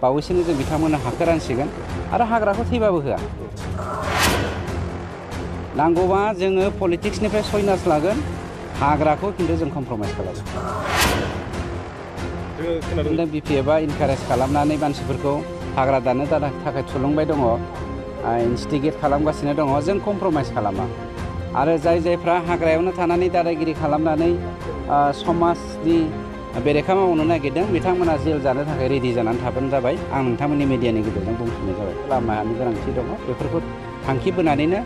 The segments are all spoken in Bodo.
बावैसोनो जों बिथांमोननो हाखौ रानसिगोन आरो हाग्राखौ थैबाबो होआ। नांगौबा जोङो पलिटिक्सनिफ्राय सयनास लागोन, हाग्राखौ खिन्थु जों कमप्रमाइस खालामो। बिपिएफआ इनकारेज खालामनानै मानसिफोरखौ हाग्रा दाननो थाखाय थुलुंबाय दङ, इनस्टिगेट खालामगासिनो दङ। जों कमप्रमाइस खालामा आरो जायफ्रा हाग्रायावनो थानानै दादागिरि खालामनानै समाजनि बेरेखा मावनो नागिरदों बिथांमोना जेल जानो थाखाय रेडि जानानै थाबानो जाबाय। आं नोंथांमोननि मिडियानि गेजेरजों बुंफिननाय जाबाय। लामानि गोनांथि दङ, बेफोरखौ थांखि बोनानैनो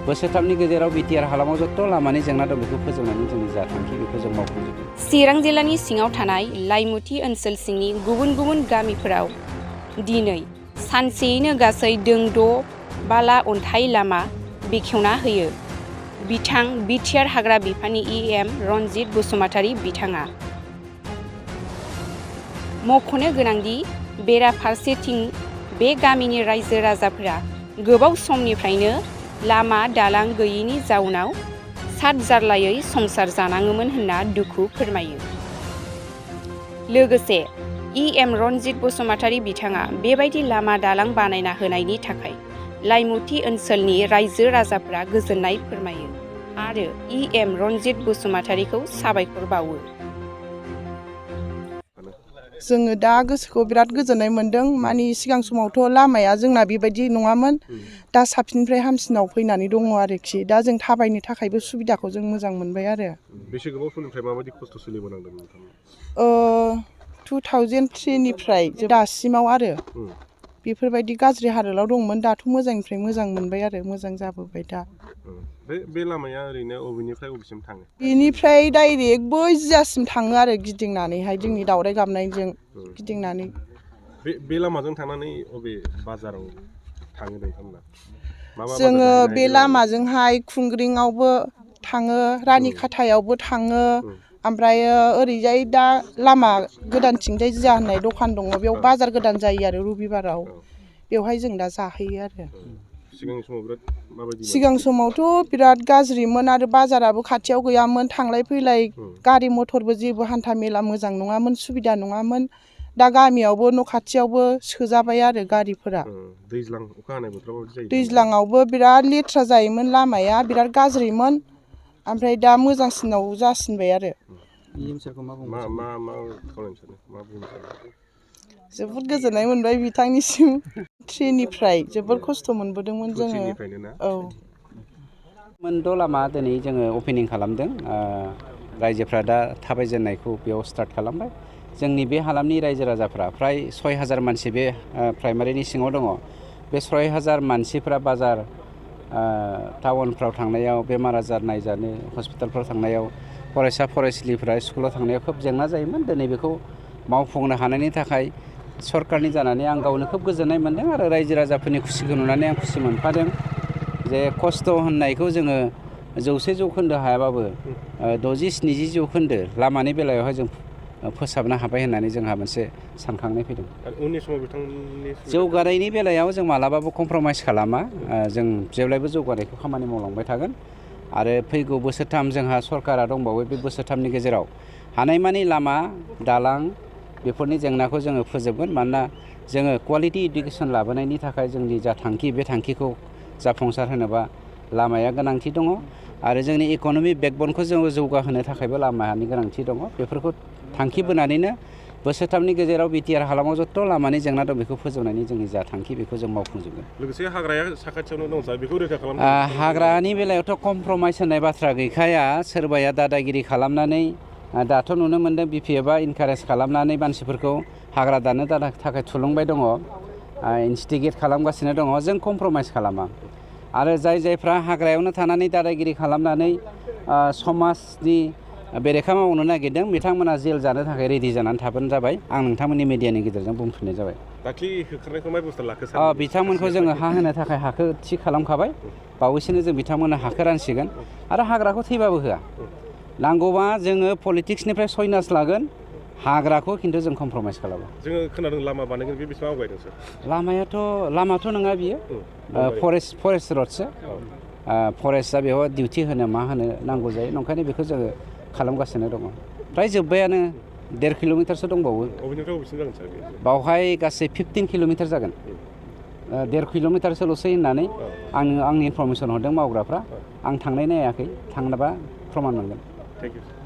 बोसोरथामनि गेजेराव बिटिआर हालामाव जत लामानि जेंना दं बेखौ फोजोबनानै जोंनि जा थांखि बेखौ जों मावफुंजोबगोन। चिरां जिल्लानि सिङाव थानाय लाइमुथि ओनसोल सिंनि गुबुन गुबुन गामिफोराव दिनै सानसेयैनो गासै दोंद' बाला अन्थाइ लामा बेखेवना होयो। बिथां बिटिआर हाग्रा बिफाननि EM रनजित बसुमतारी बिथाङा मख'नो गोनांदि बेराफारसेथिं बे गामिनि रायजो राजाफोरा गोबाव समनिफ्रायनो लामा दालां गैयैनि जाउनाव साद जारलायै संसार जानाङोमोन होनना दुखु फोरमायो। लोगोसे EM रनजित बसुमतारी बिथाङा बेबायदि लामा दालां बानायना होनायनि थाखाय लाइमुथि ओनसोलनि रायजो राजाफोरा गोजोननाय फोरमायो आरो EM रनजित बसुमतारीखौ साबायखर बावो। जोङो दा गोसोखौ बिराद गोजोननाय मोन्दों। मानि सिगां समावथ' लामाया जोंना बेबायदि नङामोन, दा साबसिननिफ्राय हामसिनाव फैनानै दङ आरोखि। दा जों थाबायनो थाखायबो सुबिदाखौ जों मोजां मोनबाय आरो। बेसे गोबाव समनिफ्राय माबायदि खस्थ' सोलिबोनांदों नोंथां? 2003निफ्राय दासिमाव आरो बेफोरबायदि गाज्रि हालोदाव दंमोन। दाथ' मोजांनिफ्राय मोजां मोनबाय आरो, मोजां जाबोबाय दा। बे लामाया ओरैनो बबेनिफ्राय बबेसिम थाङो? बेनिफ्राय डाइरेक्ट बै जियासिम थाङो आरो, गिदिंनानैहाय जोंनि दावराइ गाबनायजों गिदिंनानै। बे लामाजों थांनानै बबे बाजाराव थाङो नोंथांमोना? जोङो बे लामाजोंहाय खुंग्रिङावबो थाङो, रानिखाथायावबो थाङो, ओमफ्रायो ओरैजाय दा लामा गोदानथिंजाय जिया होननाय दखान दङ, बेयाव बाजार गोदान जायो आरो रबिबाराव, बेवहाय जों दा जाहैयो आरो। सिगां समावथ' बिराद गाज्रिमोन आरो बाजाराबो खाथियाव गैयामोन, थांलाय फैलाय गारि मथरबो जेबो हान्था मेला मोजां नङामोन, सुबिदा नङामोन। दा गामियावबो न' खाथियावबो सोजाबाय आरो गारिफोरा। दैज्लां अखा हानाय बोथोराव माबायदि जायो? दैज्लाङावबो बिराद लेथ्रा जायोमोन लामाया, बिराद गाज्रिमोन, ओमफ्राय दा मोजांसिनाव जासिनबाय आरो। जोबोद गोजोननाय मोनबाय बिथांनिसिम। ट्रेननिफ्राय जोबोद खस्थ' मोनबोदोंमोन जोङो। औ, मोनद' लामा दिनै जोङो अपेनिं खालामदों। रायजोफ्रा दा थाबायजेननायखौ बेयाव स्टार्ट खालामबाय। जोंनि बे हालामनि रायजो राजाफ्रा फ्राय 6000 मानसि बे प्राइमारिनि सिङाव दङ। बे 6000 मानसिफ्रा बाजार टाउनफ्राव थांनायाव, बेमार आजार नायजानो हस्पिटालफ्राव थांनायाव, फरायसा फरायसुलिफ्रा स्कुलाव थांनायाव खोब जेंना जायोमोन। दिनै बेखौ मावफुंनो हानायनि थाखाय सरकारनि जानानै आं गावनो खोब गोजोननाय मोन्दों आरो रायजो राजाफोरनि खुसिखौ नुनानै आं खुसि मोनफादों। जे खस्थ' होननायखौ जोङो 100 जौखोन्दो हायाबाबो 60-70 जौखोन्दो लामानि बेलायावहाय जों फोसाबनो हाबाय होननानै जोंहा मोनसे सानखांनाय फैदों। उननि समाव बिथांमोननि जौगानायनि बेलायाव जों मालाबाबो कमप्रमाइस खालामा। जों जेब्लायबो जौगानायखौ खामानि मावलांबाय थागोन आरो फैगौ बोसोरथाम जोंहा सरकारा दंबावो। बे बोसोरथामनि गेजेराव हानायमानि लामा दालां बेफोरनि जेंनाखौ जोङो फोजोबगोन। मानोना जोङो क्वालिटि इडुकेसन लाबोनायनि थाखाय जोंनि जा थांखि, बे थांखिखौ जाफुंसार होनोबा लामाया गोनांथि दङ आरो जोंनि इक'नमिक बेकबनखौ जोङो जौगाहोनो थाखायबो लामानि गोनांथि दङ। बेफोरखौ थांखि बोनानैनो बोसोरथामनि गेजेराव बिटिआर हालामाव जत लामानि जेंना दं बेखौ फोजोबनायनि जोंनि जा थांखि बेखौ जों मावफुंजोबगोन। लोगोसे हाग्राया साखाथियावनो दं सार, बेखौ रैखा खालामनो हाग्रानि बेलायावथ' कमप्रमाइस होननाय बाथ्रा गैखाया। सोरबाया दादागिरि खालामनानै दाथ' नुनो मोन्दों बिपिएफआ इनकारेज खालामनानै मानसिफोरखौ हाग्रा दाननो थाखाय थुलुंबाय दङ, इनस्टिगेट खालामगासिनो दङ। जों कमप्रमाइस खालामा आरो जायफ्रा हाग्रायावनो थानानै दादागिरि खालामनानै समाजनि बेरेखा मावनो नागिरदों बिथांमोना जेल जानो थाखाय रेडि जानानै थाबानो जाबाय। आं नोंथांमोननि मिडियानि गेजेरजों बुंफिननाय जाबाय। दाख्लि होखारनायखौ मा बेबस्था लाखो सार? बिथांमोनखौ जोङो हा होनो थाखाय हाखौ थि खालामखाबाय। बावैसोनो जों बिथांमोननो हाखौ रानसिगोन आरो हाग्राखौ थैबाबो होआ। नांगौबा जोङो पलिटिक्सनिफ्राय सयनास लागोन, हाग्राखौ खिन्थु जों कमप्रमाइस खालामो। जोङो खोनादों लामा बानायगोन, बे बेसेबां आवगायदों सार? लामाथ' नङा बियो, फरेस्ट रडसो। फरेस्टआ बेयाव डिउटि होनो मा होनो नांगौ जायो, ओंखायनो बेखौ जोङो खालामगासिनो दङ। फ्राय जोब्बायानो 1.5 किल'मिटारसो दंबावो अबेनिफ्राय अबेसिम जागोन सार बेयो? बावहाय गासै 15 किल'मिटार जागोन 1.5 किल'मिटारसोल'सै होननानै आंनि इनफरमेसन हरदों मावग्राफ्रा आं थांनाय नायाखै थांनोबा प्रमान मोनगोन थेंक इउ